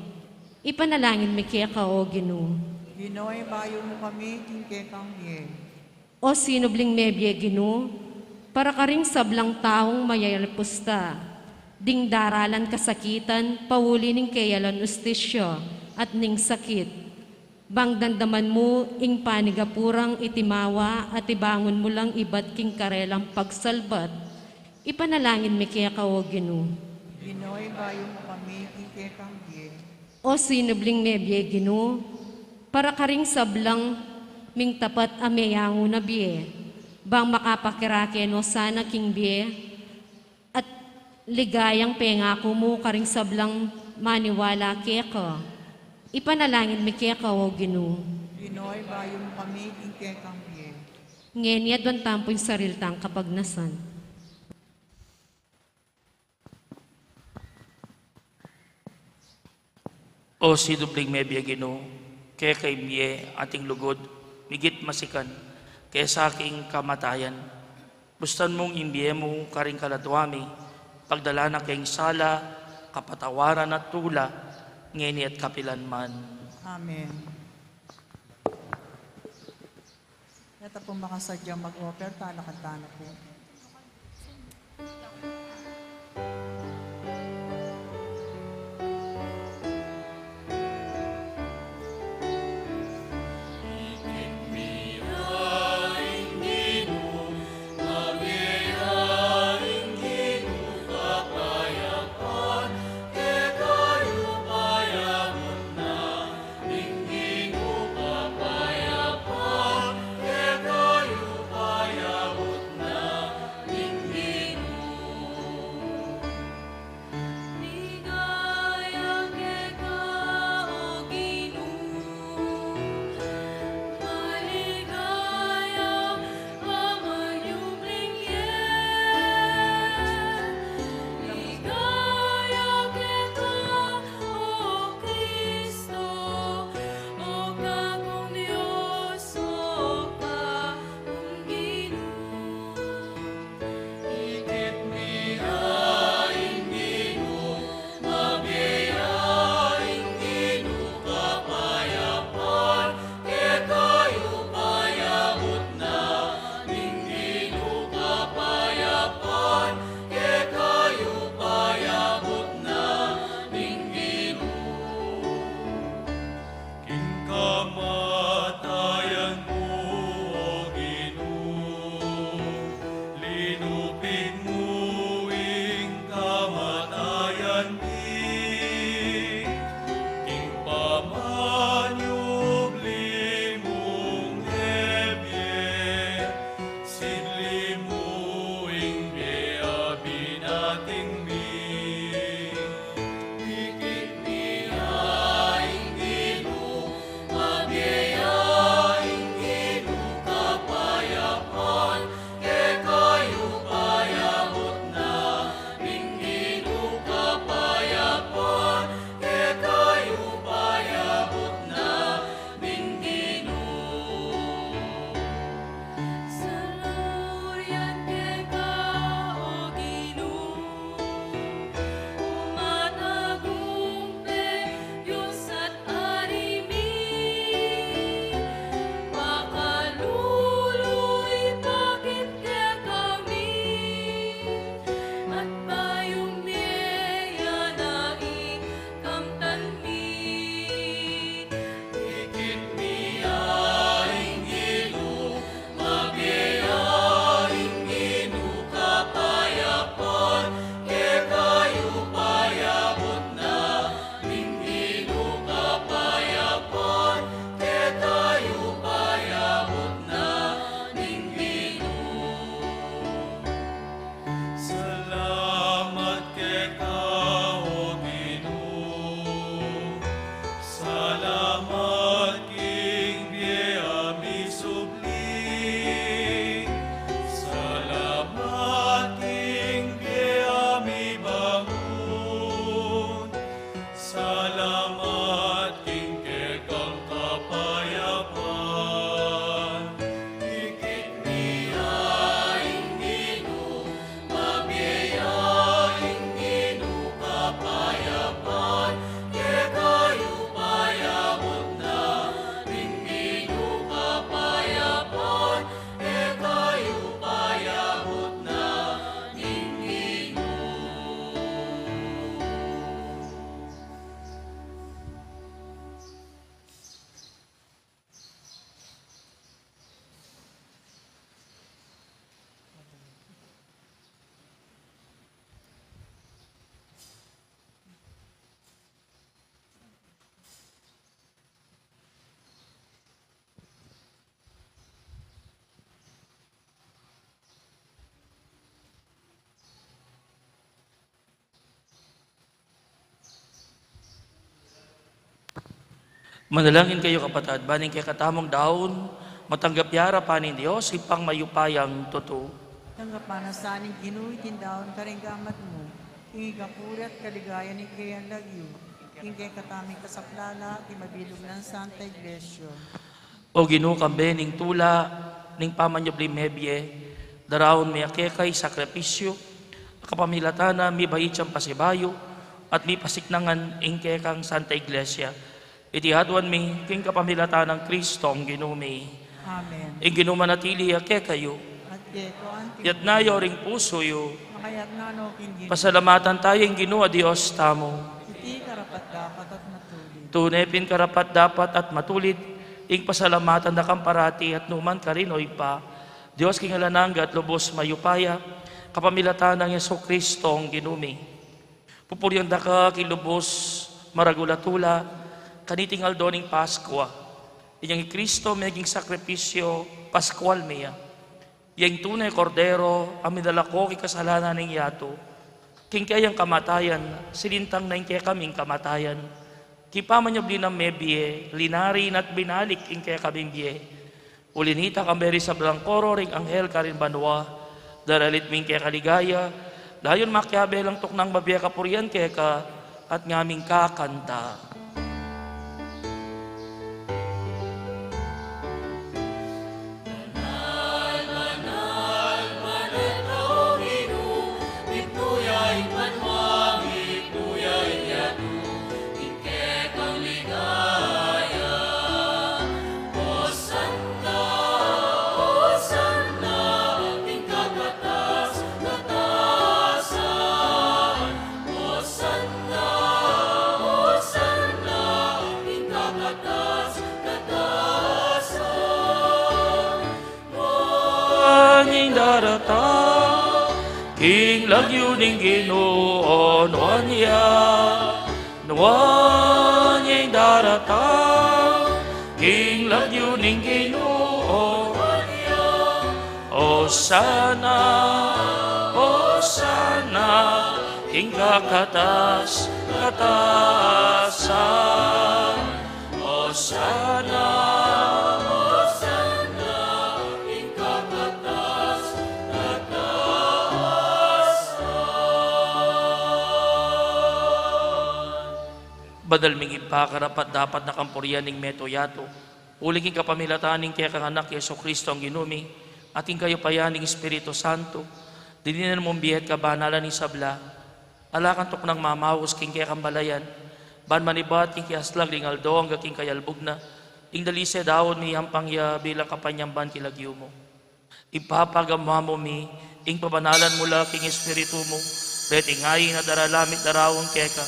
Ipanalangin mi keka, O Ginu. Ginu, ibayu mu kami king kekang bie. O sinubling mebie, Ginu, para karing sablang taung mayayalpusta ding daralan kasakitan pauli ning keyalan ustisya at ning sakit, bang damdaman mu ing panigapu rang itimawa at ibangun mu lang ibat king karelang pagsalbat. Ipanalangin mi keka, O Ginu. Ginu, ibayu mu kami king kekang bie. O sinubling mebie, Ginu, para karing sablang mingtapat a meyangu na bie, bang makapakirake no sana king bie at ligayang pengaku mu karing sablang maniwala keka. Ipanalangin mi keka, O Ginu. Ginu, ibayu mu kami king kekang bie. Ngeni aduan tamu pu ing sarili tang kapagnasan. O sinubling mebie, Ginu, keka ing bie at ing lugud migit masikan kesa king kamatayan. Bustan mung ing bie mu karing kaladua mi, pagdala na keng sala, kapatawaran at tula, ngeni at kapilan man. Amen. Keta pung makasadyang mag-offer, talakad tana pu. Manalangin kayu, kapatad, ban ing kekatamung daun matanggap ya arapan ning Dios, Ibpang mayupayang tutu. Tanggapan na sa ning Ginu iting daun karing gamat mu, king ikapuri at kaligayan ning keyang lagyu, king kekatamung kasaplalan at ning mabilug nang Santa Iglesia. O Ginu, kambe ning tula ning pamanyubling mebie, daraun mi keka ing sakripisyu a kapamilatan na mibait yang pasibayu at mipasiknangan ing kekang Santa Iglesia. Iti aduan mi king kapamilatan nang Kristong Ginu mi. Amen. Ing Ginu manatili ya kekayu. At keka anti. Yatna yu ring pusu yu. Makayatna no king Ginu. Pasalamatan tamu ing Ginu a Dios tamu. Iti karapat-dapat at matulid. Tune pin karapat-dapat at matulid ing pasalamatan da kang parati at nukarin man, o Ibpa, Dios king alang angga at lubus mayupaya, kapamilatan nang Jesucristong Ginu mi. Pupurian da ka king lubus maragul a tula kaniting aldo ning Paskua. Inyang i Kristo meging sakripisyu paskual mi ya. Yang tune Kordero a minalako king kasalanan ning yatu. King keyang kamatayan, silintang na ing kekaming kamatayan. King pamanyubli nang mebie, linari na at binalik ing kekaming bie. Uli nita, kambe ring sablang koro ring anghel karin banua, daralit mi ing keka ligaya, layun makiabe lang tuknang mabie kapurian keka, at ngaming kakanta. Nuan ya ing daratang king lagyu ning Ginu, o nuan ya. Nuan ya ing daratang king lagyu ning Ginu, o nuan ya. Osana, Osana king kakatas-katasan. Osana, Osana king kakatas-katasan. Banal ming Ibpa, karapat-dapat na kang purian ing metung yatu, uling king kapamilatan ning kekang Anak, Jesucristong Ginu mi, at king kayupayan ning Espiritu Santo, dininan mung bie at kabanalan ing sabla, ala kang tuknang mamaus king kekang balayan, ban manibat king kiaslag ning aldo angga king kayalbug na, ing dalise daun mi ampang ya bilang kapanyamban king lagyu mu. Ipapagamua mu mi ing pabanalan mu la king Espiritu mu, deti ngeni na daralan mi at daraun keka,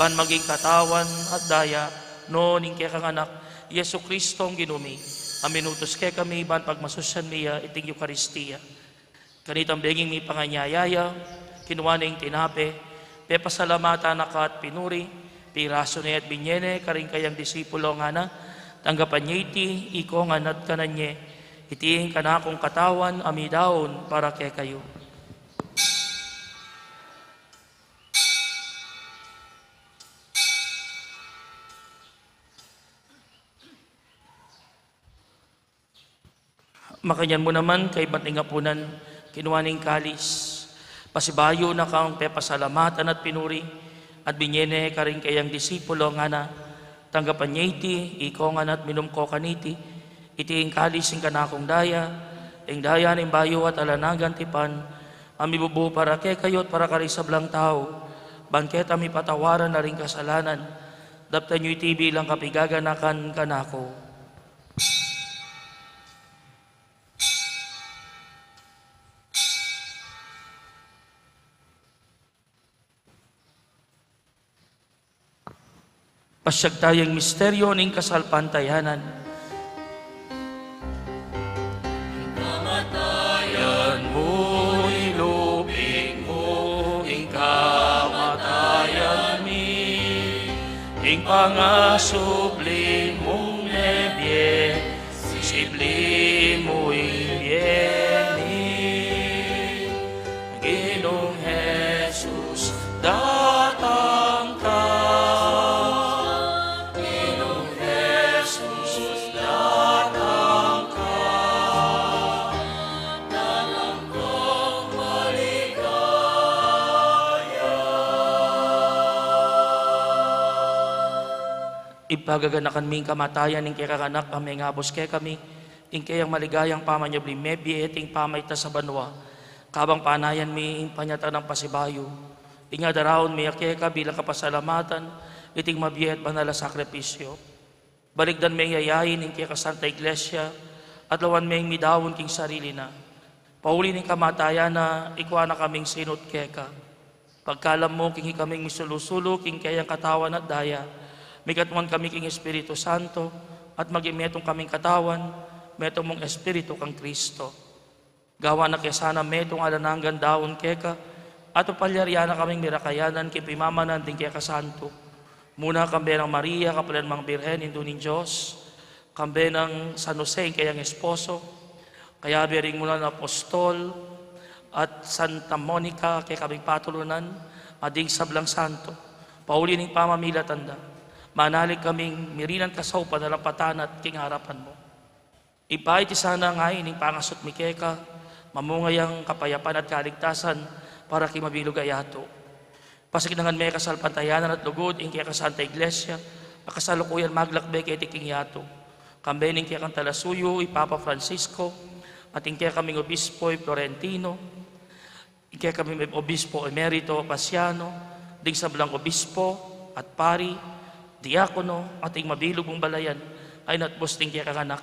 ban maging katawan at daya no ning kekang Anak, Jesucristong Ginu mi, a minutus kekami ban pagmasusyan mi ya iting Eukaristia. Kanitang benging mipanganyaya ya, kinua ne ing tinape, pepasalamatan na ka at pinuri, pirasu ne at binye ne karing kayang disipulo, ngana, tanggapan ye iti, ikong ngan at kanan ye, iti ing kanakung katawan a midaun para kekayu. Makanyan mu naman kaybat ning apunan, kinua ne ing kalis, pasibayu na kang pepasalamatan at pinuri, at binye ne karing kayang disipulo, ngana, tanggapan ye iti, ikong ngan at minum ko kaniti, iti ing kalis ning kanakung daya, ing daya ning bayu at alang anggang tipan, a mibubu para kekayu at para karing sablang tau, ban keta mipatawaran la ring kasalanan. Daptan yu iti bilang kapaganakan kanaku. Pasiag taya ing misteryo ning kasalpantayanan. Ing kamatayan mu, nilupig mu ing kamatayan mi, ing pangasubli mung mebie, sibli mu ing bie mi. Ginung Jesus, datang ka. Ginung Ibpa, gaganakan mi ing kamatayan ning kekang Anak a mengabus kekami, ing keyang maligayang pamanyubling mebie, ing pamaita sa banua. Kabang panayan mi ing panyatang pasibayu, inya daraun mi keka bilang kapasalamatan iting mabie at banal a sakripisyo. Balikdan meng yayain ing kekang Santa Iglesia, at lawan meng midaun king sarili na. Pauli ning kamatayan na, ikua na kaming sinut keka. Pagkalam mu king ikaming misulu-sulu king keyang katawan at daya, mikatuan kami king Espiritu Santo, at maging metung kaming katawan, metung mung Espiritu kang Kristo. Gawan na ke sana metung alang anggang daun keka, at papalyarian na kaming mirakayanan king pimamanan ding keka santu. Muna kambe nang Maria, kapilan mang Birhen, Indu ning Dios, kambe nang San Jose, ing keyang esposo, kayabe ring banal a apostol, at Santa Monica, kekaming patulunan, at ding sablang santo, pauli ning pamamilatan da, manali kaming mirinan kasaupan alang patana king arapan mu. Ibpa, iti sana ngeni ing pangasut mi keka, mamunga yang kapayapan at kaligtasan para king mabilug a yatu. Pasiknangan me kasalpantayanan at lugud ing kekang Santa Iglesia, a kasalukuyan maglakbe keti king yatu. Kambe ning kekang talasuyu, i Papa Francisco, at ing kekaming Obispo i Florentino, ing kekaming Obispo Emerito Pasiano, ding sablang obispo at pari, diakono, at ing mabilug mung balayan a inatbus ning kekang Anak.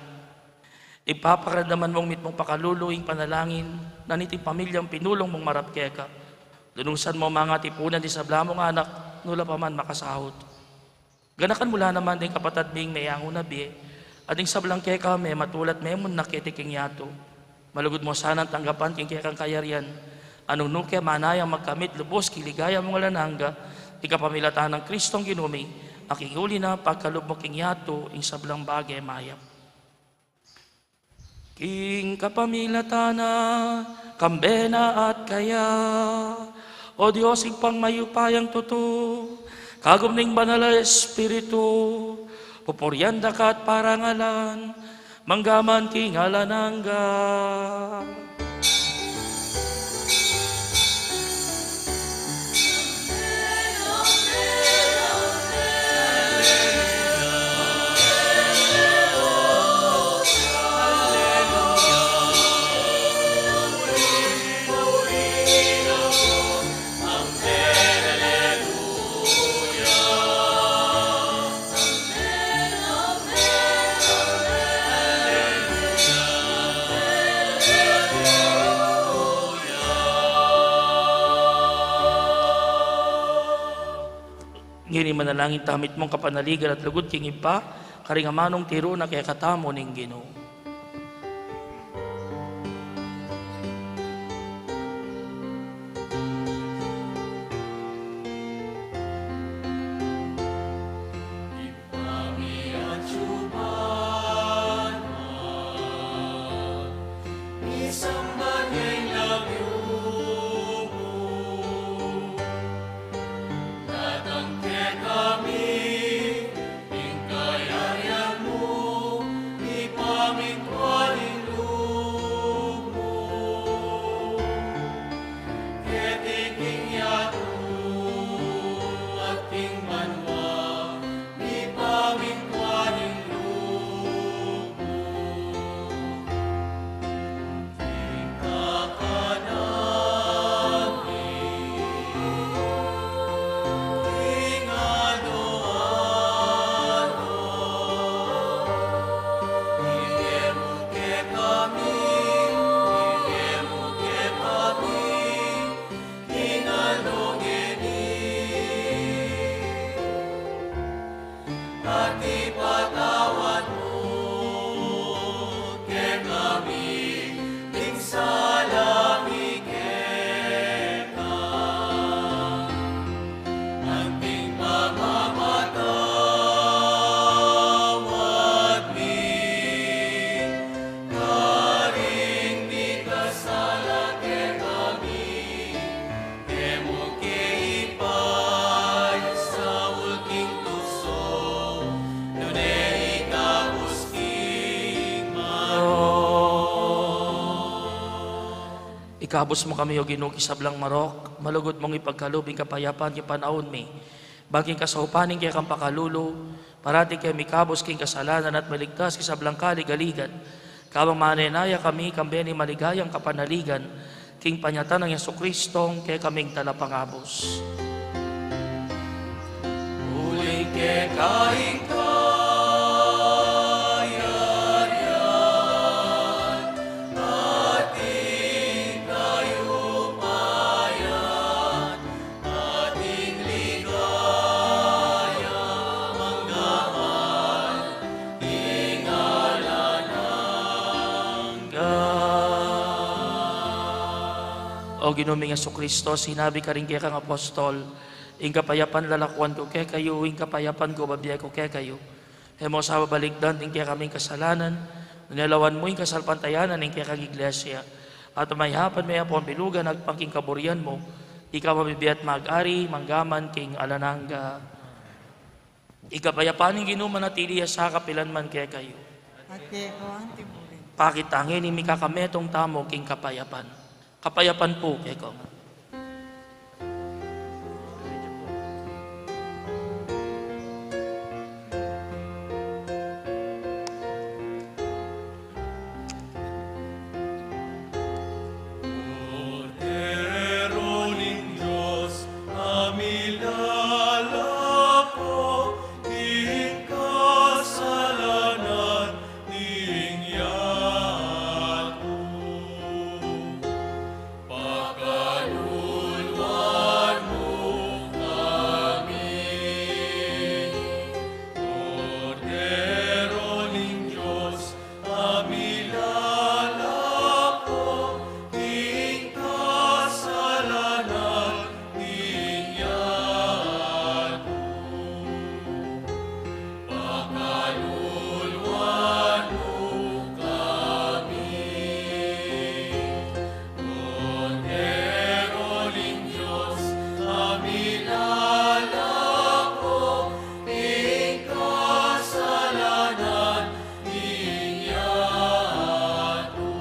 Ipapakiramdaman mung mitmung pakalulu ing panalangin na niting pamilyang pinulung mung marap keka. Lunusan mu mang atipunan ding sabla mung anak, nula pa man makasaut. Ganakan mu la naman ding kapatad ming meyangu na bie, at ding sablang keka mematulat memunnak keti king yatu. Malugud mu sanang tanggapan king kekang kayarian, a nung nuke manayang magkamit lubus king ligaya mung alang angga, king kapamilatan nang Kristong Ginu mi, a king uli na pagkalub mu king yatu ing sablang bage mayap. King kapamilatan na, kambe na at kaya, O Dios, Ibpang mayupayang tutu, kagum ning Banal a Espiritu, pupurian da ka at parangalan, mangga man king alang angga. Ngeni manalangin tamu mitmung kapanaligan at lugud king Ibpa, karing amanung tiru na kekatamu ning Ginu. Datang kekami ing kayarian mu, mipamintuan ing lub mu. Keti king yatu at king banua, mipamintuan ing lub mu. At ipatawad mu kekami ding sala mi keka, anting pamamatawad mi karing mikasala kekami. E mu ke ipaisaul king tuksu, nune ikabus king marok. Ikabus mu kami, O Ginu, king sablang marok, malugud mung ipagkalub ing kapayapan king panaun mi. Ban king kasaupan ning kekang pakalulu, parati ke mikabus king kasalanan at maligtas king sablang kaligaligan. Kabang manenaya kami, kambe ning maligayang kapanaligan, king panyatang nang Jesucristong kekaming Talapangabus. Uling keka ing kayarian, at ing kayupayan, at ing ligaya, mangga man king alang angga. O Ginu ming Jesucristo, sinabi karing kekang apostol, ing kapayapan lalakuan ku kekayu, ing kapayapan ku bibie ku kekayu. E mu sa babalikdan ding kekaming kasalanan, nune lawan mu ing kasalpantayanan ning kekang Iglesia. At mayap at mayap mung bilugan agpang king kaburian mu, ika a mabibie at mag-ari, mangga man king alang angga. Ing kapayapan ning Ginu manatili ya sa kapilan man kekayu. At keka mu rin. Pakit tangin ing mikakametung tamu king kapayapan. Kapayapan pu kekayu. Kordero ning Dios, a milalako king kasalanan ning yatu. Pakaluluan mu kami, Kordero ning Dios, a milalako king kasalanan ning yatu. Pakaluluan mu kami, Kordero ning Dios, a milalako king kasalanan ning yatu.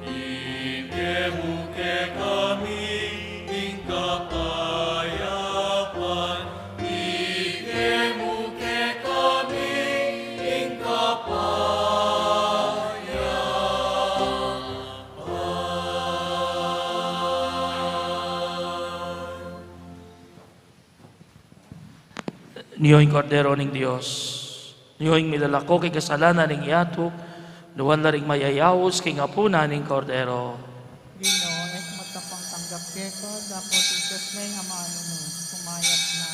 Ibie mu kekami ing kapayapan, ibie mu kekami ing kapayapan. Nio ing Kordero ning Dios. Nio ing milalako king kasalanan ning yatu. Nuan la ring mayayaus king apunan ning Kordero. Ginu, e ku matampang tanggap keka, dapot igkas mu ing amanu mu, sumayap na.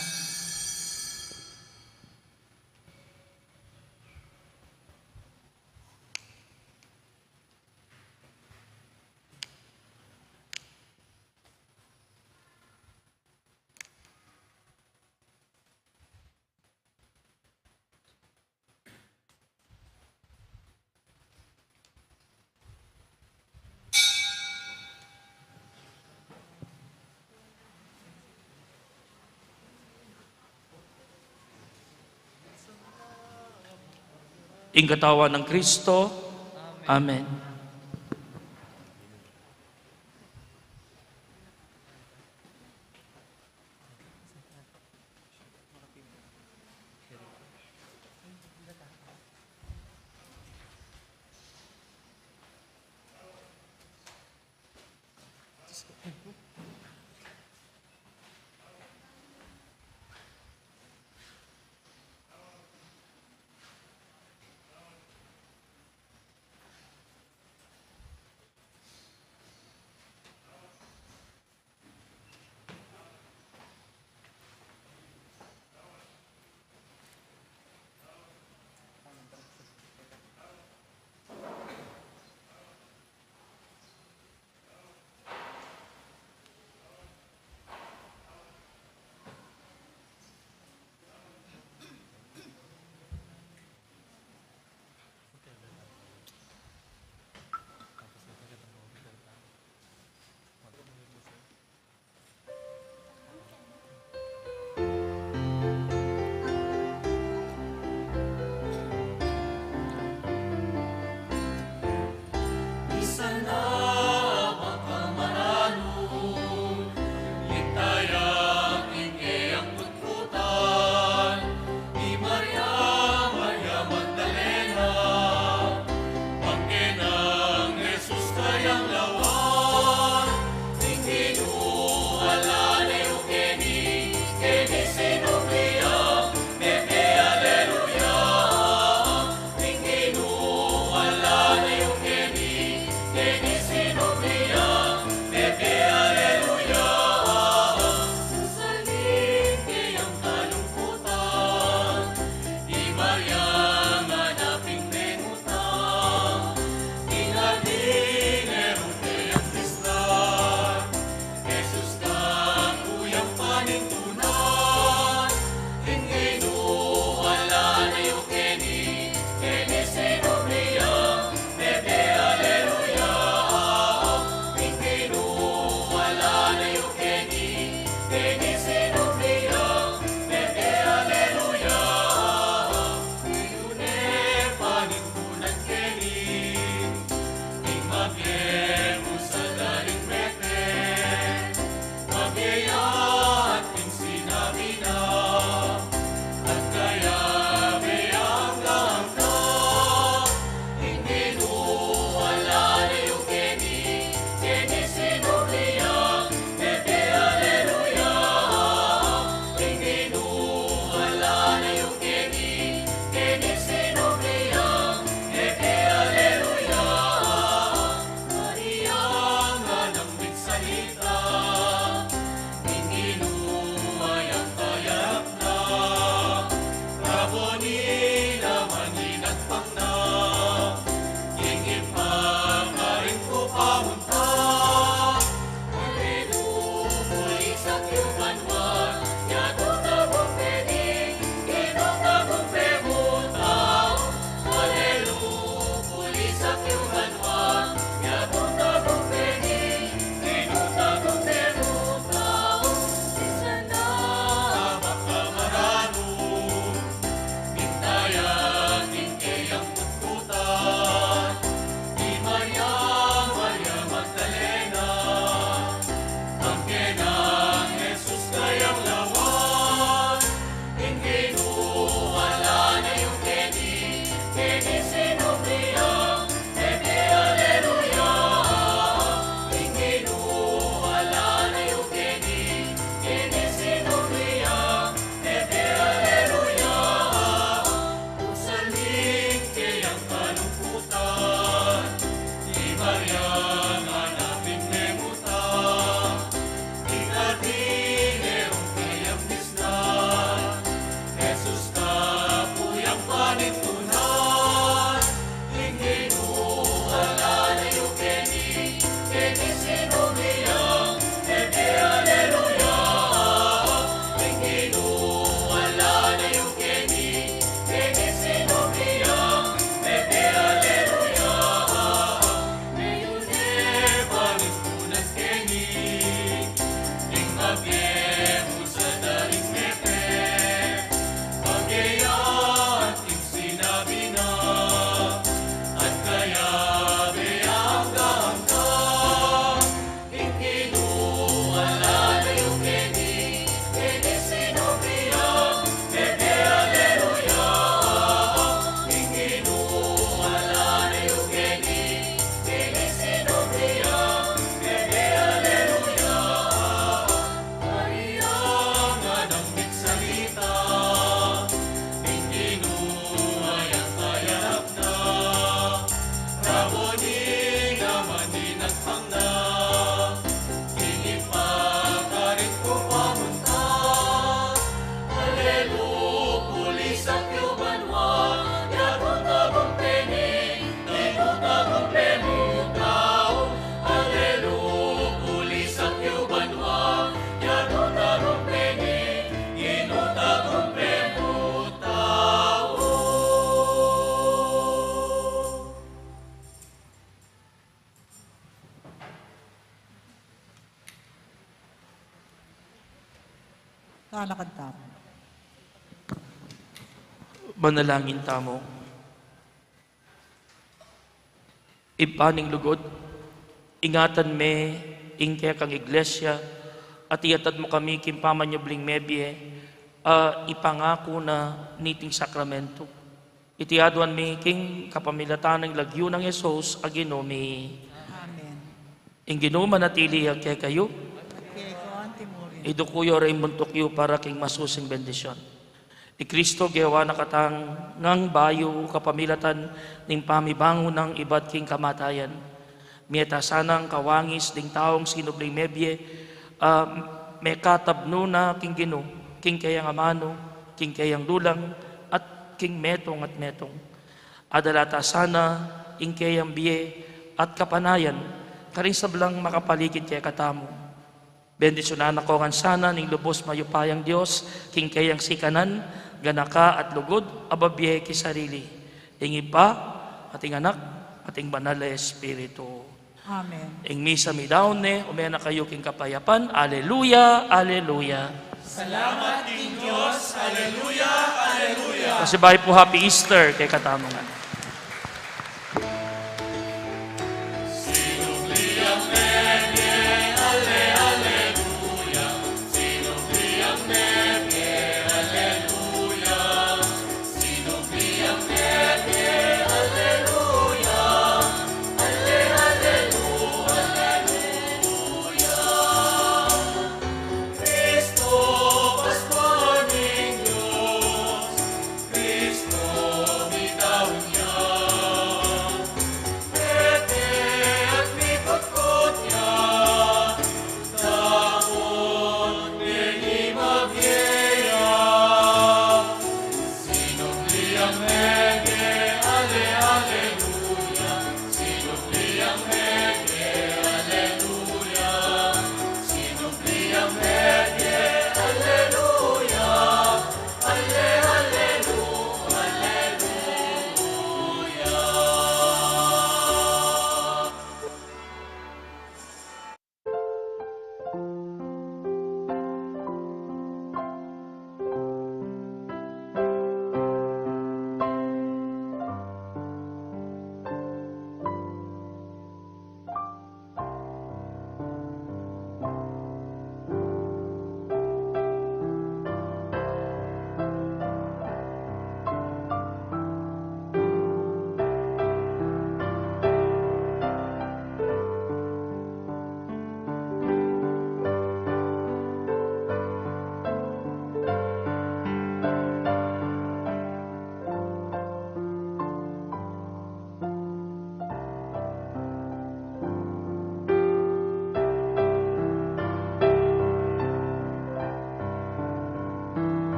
Ing katawan nang Kristo. Amen. Tanakan tamu. Manalangin tamu. Ibpa ning lugud, ingatan me ing kekang iglesia, at iatad mu kami king pamanyubling mebie, a ipangaku na niting sakramento. Iti aduan mi king kapamilatan ning lagyu nang Jesus a Ginu mi. Amen. Ing Ginu manatili ya kekayu. Kekayu antimurin. Iduku yu ring buntuk yu para king masusing bendisyon. I Kristo gewa na katang ngang bayu kapamilatan ning pamibangun nang ibat king kamatayan. Mie ta sanang kawangis ding taung sinubling mebie, a mekatabnu na king Ginu, king keyang amanu, king keyang lulang, at king metung at metung. Adala ta sana ing keyang bie at kapanayan karing sablang makapaligid kekatamu. Bendisyunan na ko ngan sana ning lubus mayupayang Dios, king keyang sikanan, ganaka at lugud, a babie king sarili. Ing Ibpa, at ing Anak, at ing Banal a Espiritu. Amen. Ing misa midaun ne, ume na kayu king kapayapan. Aleluya, aleluya. Salamat king Dios. Aleluya, aleluya. Pasibayu pu, Happy Easter kekatamu ngan.